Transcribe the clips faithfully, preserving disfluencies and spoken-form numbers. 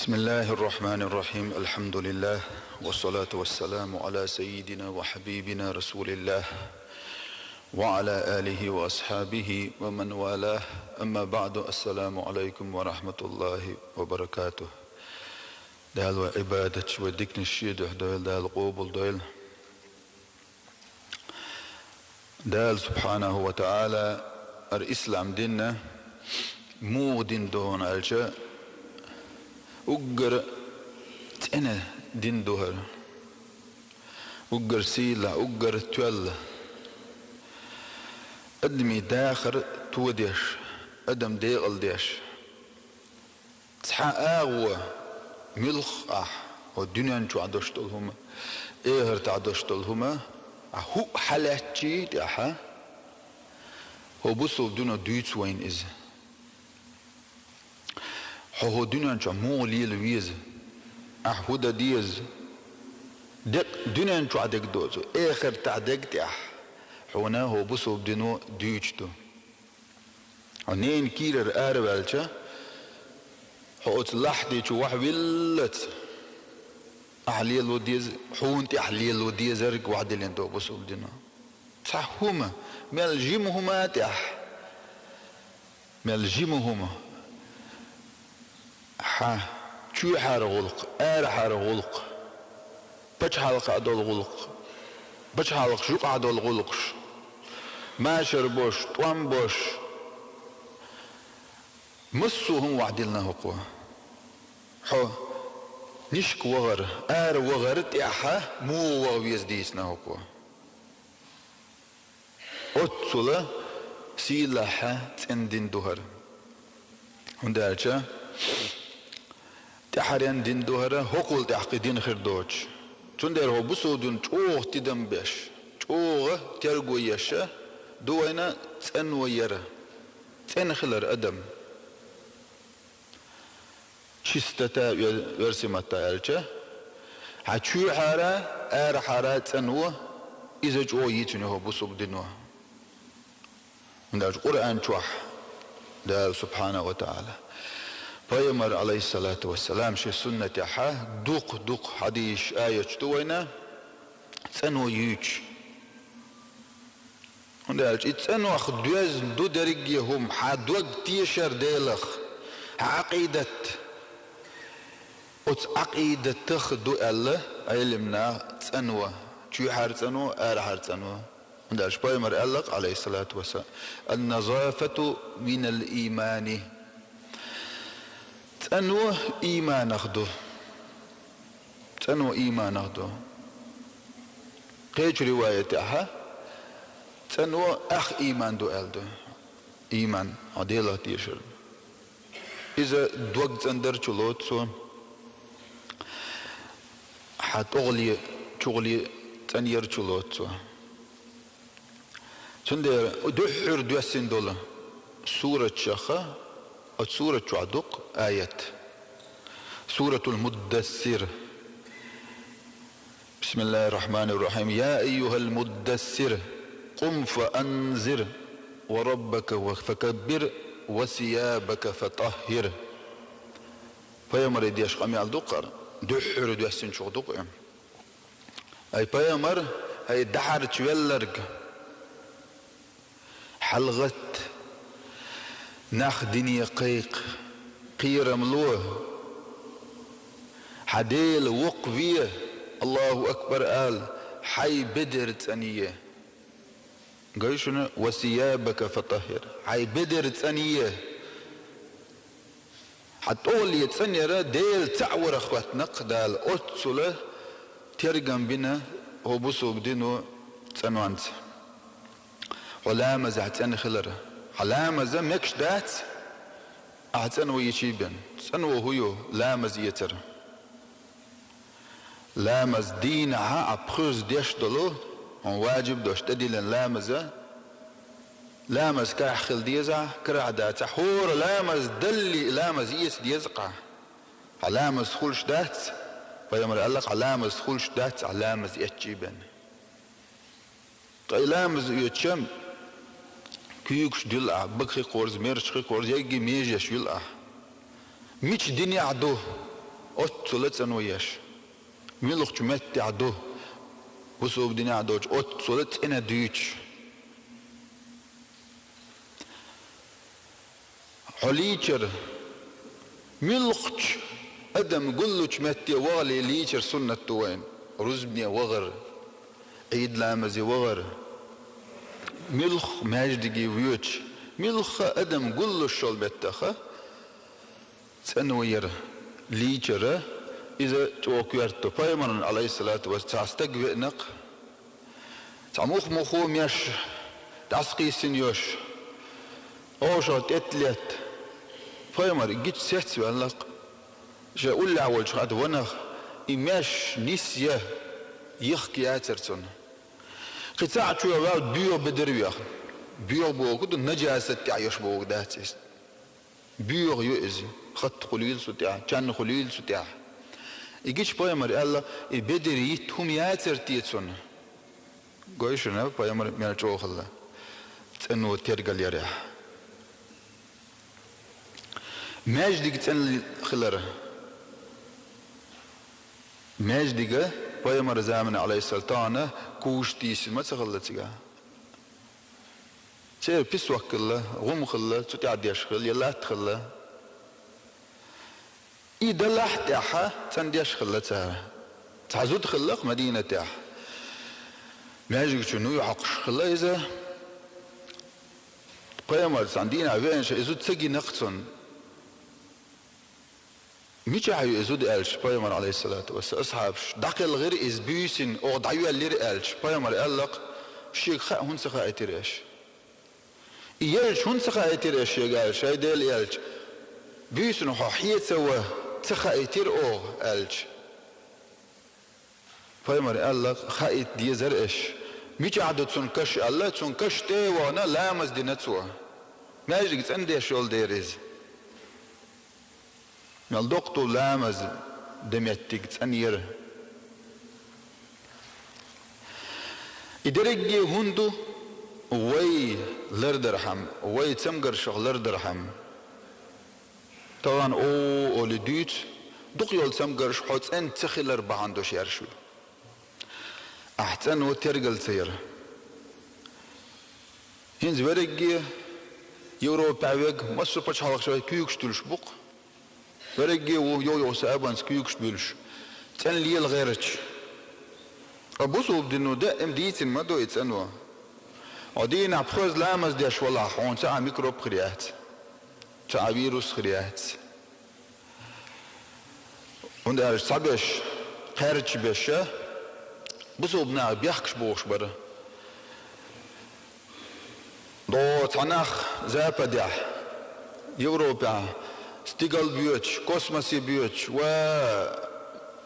بسم الله الرحمن الرحيم. الحمد لله، والصلاة والسلام على سيدنا وحبيبنا رسول الله، وعلى آله وأصحابه ومن والاه. أما بعد، السلام عليكم ورحمة الله وبركاته. Дала вай Ӏибадаташ, вай диканаш шен духьа дойла, Дала къоабал дойла. Дала субхьанаху ва таӀала ар ислам дин мугӀ дин ду хьона аьлча, уггар цӀена дин ду хӀара. Уггар сийлахь, уггар тоьлла. Адамий дахар тодеш, адам декъал деш. Цхьа агӀо, муьлхха ахь, хӀо дуьнен чохь долуш долу хӀума, эхартахь долуш долу хӀума, ахь хӀуъа хьалаьцчий тӀаьхьа, хӀо бусулба дино дуьйцу вайна иза. Хьо хӀо дуьнен чохь муха лела веза, ахь хӀу дан деза, декъ дуьнен чохь дерг доцу, эхартахь дерг тӀехь, хьуна хӀо бусулба дино дуьйцу ду. Хьо ненан кийрара араваьлча, хьо оцу лахьти чу вахьа виллалц, ахь лело деза, хьуна тӀехь лело дезарг вахьа диллина ду бусулба дино. Цхьа хӀума, мел жима хӀума а тӀехь, мел жима хӀума. Хьан чоьхьара гӀуллакх, арахьара гӀуллакх, пачхьалкхехь долу гӀуллакх, пачхьалкхаш юкъахь долу гӀуллакхаш, машар бош, тӀом бош, массо а хӀума вахьа диллина хӀокхо. Хьо нишка вахар, ара вахар тӀехьа муха ваха веза дийцина хӀокхо. Оццула сийлахьа цӀена дин ду хӀара. ХӀунда аьлча тӀаьххьарен дин ду хӀара, хӀокхул тӀехь кхин дин хир доцуш. Цундела хӀо бусулба дин чӀогӀа тидам беш, чӀогӀа терго еш ду вайна цӀено яр, цӀена хилар адам. Чистота вер-, версий матта аьлча, хьан чоьхьара, арахьара цӀанво, иза чӀогӀа йийцина хӀо бусулба дино. ХӀунда аьлча Къуръан чохь Дала субхьанаху ва таӀала, Пайхамар, алейхиссалату вассалам, шен суннатехьа дукха-дукха хьадисаш, аяташ ду вайна, цӀано юьйцуш. ХӀунда аьлча и цӀанох доьзна ду дерриге хӀума, хьан дог тешар Делах, хьан Ӏакъидат. Оцу Ӏакъидатах ду аьлла Ӏелимнаха цӀано, чоьхьара цӀано, арахьара цӀано. ХӀунда аьлча Пайхамар аьлла-кх, алейхиссалату вассалам: «Ан-назафату минал иймани». ЦӀано ийманах ду. ЦӀано ийманах ду. Кхечу риваятехьа, цӀано ах ийман ду аьлла ду. Ийман, хьо Делах тешар. Иза дог цӀандар чу лоцу цо, хьан тӀогӀале, чугӀале цӀанъяр чу лоцу цо. Цундела дуьххьара доьссина долу суратчаха, оцу сурат чохь дукха аят. Суратул Муддассир. بسم الله الرحمن الرحيم. يا أيها المدثر، قم فأنذر، وربك فكبر، وثيابك فطهر. Пайхамаре деш къамел ду-кх хӀара, дуьххьара доьссинчух ду-кх и. Ай пайхамар, хӀай дӀахьарчавелларг, хьалагӀатта, нах дине кхайкха, кхерам ло, хьан Дела воккхаве, Аллаху акбар ала, хьайн бедар цӀанъе. Гой шуна, «Ва сиябака фатаххир», хьайн бедар цӀанъе. Хьан тӀоле цӀанъяра Дела цхьаъ варах хоттина-кх Дала, оццула тергам бина хӀо бусулба дино цӀанонца. Хьо ламазехь цӀена хилар. Хьан ламаз мегаш дац, ахьа цӀанво йичий бен. ЦӀанво хӀу ю, ламаз эцар. Ламаз дийнахьа а пхуьза деш долу, хьуна ваджиб долуш тӀедиллина ламаза, ламаз кхехь хила деза, карахь дацахь, хӀора ламаз далли, ламаз эца деза-кх ахь. Хьан ламаз хуьлуш дац, пайхамар аьлла-кх, хьан ламаз хуьлуш дац, ахь ламаз эцчий бен. Ткъа и ламаз оьцуча, куьйгаш дуьллу ахь, бага хи кхорза, мерч хи кхорза, ерриге межеш юьллу ахь. Мича динехь ду? Оццула цӀано еш. Муьлхачу меттехь ду, бусулба динехь долчу оццула цӀена дуьйцуш. Хьо лийчар, муьлххачу адам гуллучу метте вахале лийчар суннат ду вайна. Рузбане вахар, Ӏийд ламазе вахар, муьлхха маьждиге воьдуш, муьлхха адам гуллуш йолу меттаха цӀано яр, лийчара, иза чӀогӀа коьрта ду. Пайхамарна, алейхиссалату вассалам, цхьа стаг веанакх, цхьа мух-мухо меш дӀасакхийсина йолуш, ошалла тӀе а летта, пайхамар и гича цецваьллакх, шайн уллехь волчу хатта ванах, и меш нисъян йихка яцара цунна. Кхин цхьаъ чу а ваьлла, боьха бедар веха. Боьха бохург ду, наджасат тӀехь йолуш бохург дац иза. Боьха ю иза. Хатта хуьлийла цу тӀехь, чанна хуьлийла цу тӀехь. И гича пайхамар аьлла, и бедар йитта хӀума яцара те цунна? Гой шуна, пайхамар мел чӀогӀа хилла цӀано тергал ярехь. Маьждиг цӀена хилар. Маьждига пайхамар замана, алейхиссалам, тахана куш тийсина ма ца хилла цигахь. Церан песок хилла, гӀум хилла, цу тӀехь деш хилла, я латта хилла. И далахь а тӀехь цӀандеш хилла цара. Цхьа зуда хилла-кх Мадинатехь. Маьждиг чу нуй хьокхуш хилла иза. Пайхамар цхьана дийнахь веанча, и зуда ца гина-кх цунна. Мичахь ю и зуда аьлча, пайхамар, алейхиссалату вассалам, асхьабаш, дӀакхелхира иза буьйсина, оха дӀайоьллира аьлча, пайхамар аьлла-кх, шега хаа хӀунда ца хаийтира аша? И елча хӀунда ца хаийтира аша шега аьлча, шайн Дела елча, буьйсина хьо хье ца ван ца хаийтира оха аьлча. Пайхамар аьлла, хаийта дезара аша. Мичахь ду цуьнан каш аьлла, цуьнан каш тӀе а вахана, ламаз дина цо. Маьждиг цӀандеш йолу дера иза. Мел доккха ду ламаз дан меттиг цӀанъяр. И дерриге хӀунда ду вай лардархьама, вай цамгаршах лардархьама. Тахана о олий дуьйцу, дукха йолу цамгарш хьо цӀена ца хилар бахьана долуш яьржа ю. Ахь цӀано тергал ца яр. ХӀинца верриге Европехь верг массо а пачхьалкхаш вай куьйгаш туьлуш бу-кх. Верриге ву йо-йо сабанца куьйгаш буьлуш, цӀена лела гӀерташ. Ткъа бусулба дино даима дийцина ма ду и цӀано. Хьо дийнахь пхоьазза ламаз деш валахь, хьуна цхьа а микроб хир яц, цхьа а вирус хир яц. ХӀунда аьлча цхьаберш, кхаьрдаш берш, бусулба наха бехкаш бохуш бара. ДогӀу цхьа нах Западехь, Европехь, стигала боьдуш, космосе боьдуш ва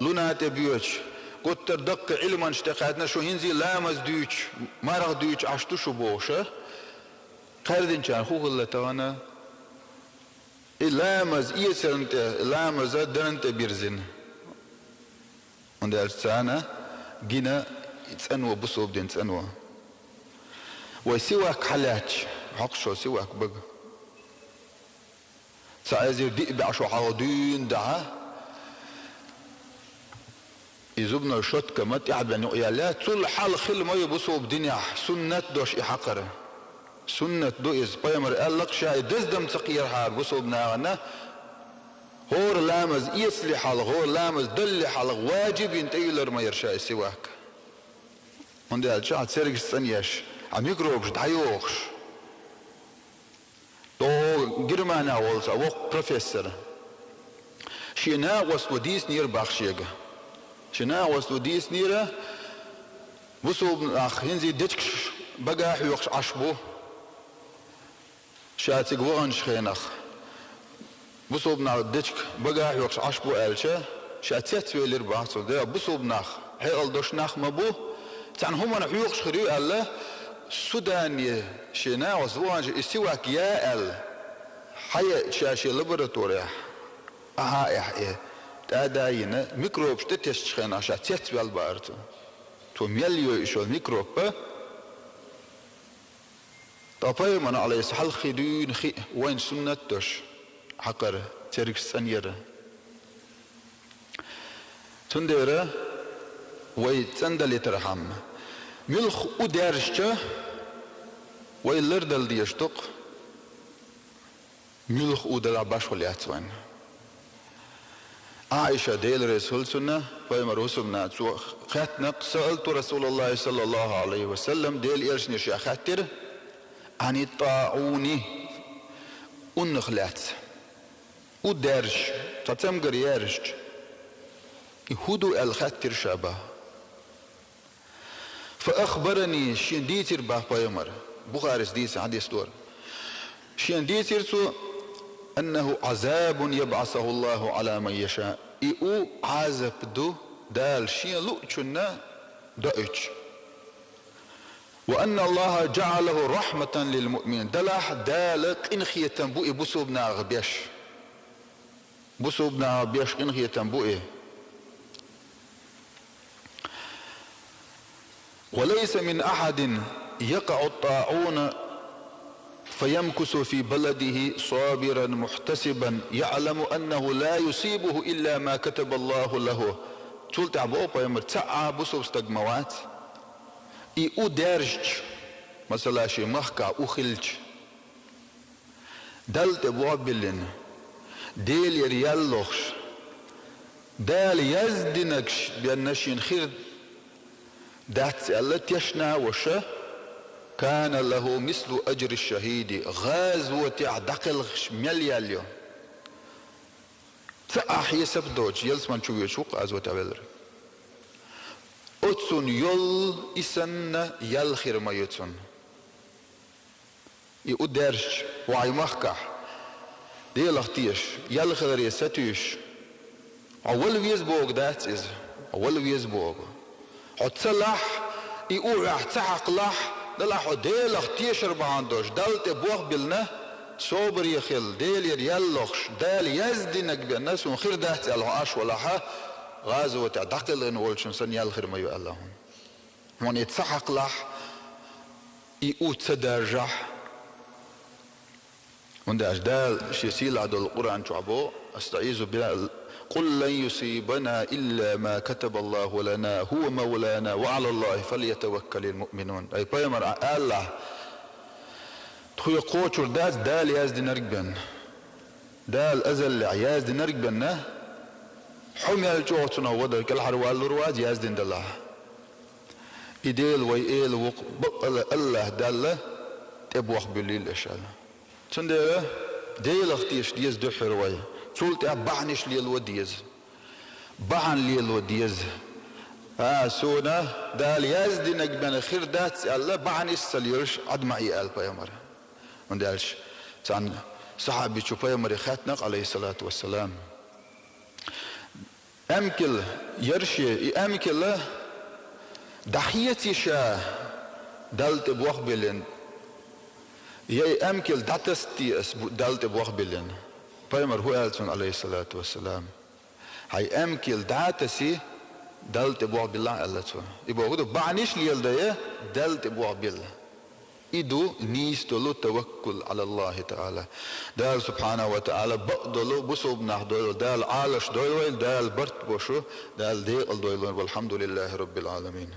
луна тӀе боьдуш, гуттар а даккхий Ӏилманаш тӀе кхаьчна, шу хӀинца ламаз дуьйцуш, марха дуьйцуш Ӏаш ду шу бохуш, кхаьрдинчарна хӀун хилла тахана? И ламаз эцарна тӀе, и ламаз дарна тӀе бирзина. ХӀунда аьлча царна гина и цӀано, бусулба дин цӀано. Вай сивак хьалаьцча, хьокхуш йолу сивак бага. Цхьа эзар диъ бӀе шо хьалха дуьйна дахьа, и зубной щётка ма тӀаьхьа бен юкъаяьлла, цул хьалха хилла ма ю бусулба динехь суннат долуш и хьакхар. Суннат ду иза. Пайхамар аьлла-кх, ша и даздам ца кхерахьара бусулба нахана, хӀора ламаз эцале хьалха, хӀора ламаз далале хьалха важиб йина тӀеюьллур ма яра ша и сивак. ХӀунда аьлча хьан цергаш цӀанъеш, хьан микробаш дӀайохуш. ДогӀу Германехь волу цхьа воккха профессор. Шен накъосто дийцинера боху шега. Шен накъосто дийцинера, бусулба нах хӀинца дечигаш бага хьоькхуш Ӏаш бу. Ша цига ваханчу хенахь, бусулба нах дечиг бага хьоькхуш Ӏаш бу аьлча, ша цецвелира боху цо. Де, бусулба нах, хьекъал долуш нах ма бу, цхьана хӀуманна хьоькхуш хир ю аьлла, Судане шен накъост ваханчу и сивак яа аьлла, хьаеача ша шен лабораторехь, ахьа а эхь и, тӀада а йина, микробаш тӀетесчу хенахь ша цецваьлла бахара цо. Цо мел йойуш йолу микробба, ткъа пайхамарна, алейхиссалам, хьалххе дуьйна хиъ вайн суннат долуш хьакхар, цергаш цӀанъяр. Цундела вай цӀандалийтархьама, муьлха у даьржача, вай лардала дезаш ду-кх, муьлха у далахь башхо лаьцна вайна. Ӏаиша, Дела реза хуьлда цунна, пайхамара хӀусамнаха, цо хаьттина-кх: «سألت رسول الله صلى الله عليه وسلم», Дела элчане ша хаьттира, «عن الطاعون», уннах лаьцна. У даьржача, цхьа цамгар яьржача, и хӀун ду аьлла хаьттира ша боху. «فأخبرني», шена дийцира боху пайхамара, Бухарис дийцина хьадис ду-кх. Шена дийцира цо: «أنه عذاب يبعثه الله على من يشاء». И у Ӏазап ду Дала шена луучунна доуьйтуш. «وأن الله جعله رحمة للمؤمنين». Делахь Дала къинхетам бу и бусалба нахах беш. Бусалба нахах беш къинхетам бу и. «وليس من أحد يقع الطاعون فيمكث في بلده صابرا محتسبا يعلم أنه لا يصيبه إلا ما كتب الله له». Цул тӀаьхьа боху пайхамара: «Цхьа а бусалба стаг ма вац, и у даьржача, масала, шен махкахь у хилча, Далла тӀе болх биллина, Делера ял лохуш, Дала яздинарг бен шена хир дац аьлла тешна а волуш, كان له مثل أجر الشهيد», гӀазотехь дӀакхелхаш мел ял йолу. Цхьа а хьесап доцуш, ялсамани чу воьдуш ву-кх гӀазотехь велларг. Оцунна йолу и санна ял хир ма ю цунна. И у даьржача, вай махкахь, Делах тешаш, ял хиларе сатуьйсуш, хьо вала веза бохург дац иза, хьо вала веза бохург. Хьо ца лахь, и у хьоьгахь ца хьакхалахь, делахь хьо Делах тешар бахьана долуш, Далла тӀе болх биллина, собаре хилла, Делера ял лохуш, Дала яздинарг бен суна хир дац аьлла хьо Ӏаш валахь, гӀазотехь дӀакхелхина волчунна санна ял хир ма ю аьлла хьуна. Хьуна и ца хьакхалахь, и у ца даржахь. ХӀунда аьлча Дала Шен сийлахь долу Къуръан чохь боху: «أستعيذ بالله، قل لن يصيبنا إلا ما كتب الله لنا هو مولانا وعلى الله فليتوكل المؤمنون». Ай пайхамар, Ӏа алахь, тхоьга кхочур дац Дала яздинарг бен. Дала азаллехь яздинарг бен, хьо мел чӀогӀа цунах вадар кӀелхьарвалалур вац яздина далахь. И Дела вай Эла ву-кх, баккъала Аллахь Далла тӀе болх буьллийла аша аьлла. Цундела Делах теша деза дуьххьара вай. Цул тӀаьхьа бахьанаш лело деза. Бахьана лело деза. А, суна Дала яздинарг бен хир дац аьлла, бахьанаш ца лелаш Ӏад ма Ӏе аьлла пайхамара. ХӀунда аьлча цхьана сахьабичо пайхамаре хаьттина-кх, Ӏалайхиссалату вассалам. Аьмкал яра шен, и аьмкал дӀахеций ша Далла тӀе болх биллина? Я и аьмкал дӀатасса те ас бу-, Далла тӀе болх биллина? Пайхамара хӀун аьлла цунна, Ӏалайхиссалату вассалам? Хьайн аьмкал дӀа а тасий, Далла тӀе болх биллахь аьлла цо. И боху ду, бахьанаш леладай, Далла тӀе болх билла. И ду нийса долу таваккул Ӏала Аллахи ТаӀала. Дала субхьанаху ва таӀала бакъдолу бусулба нах дойла, Дала Ӏалаш дойла вай, Дала барт бошу, Дала декъала дойла вай. Валхьамдулиллахи Раббил Ӏаламин.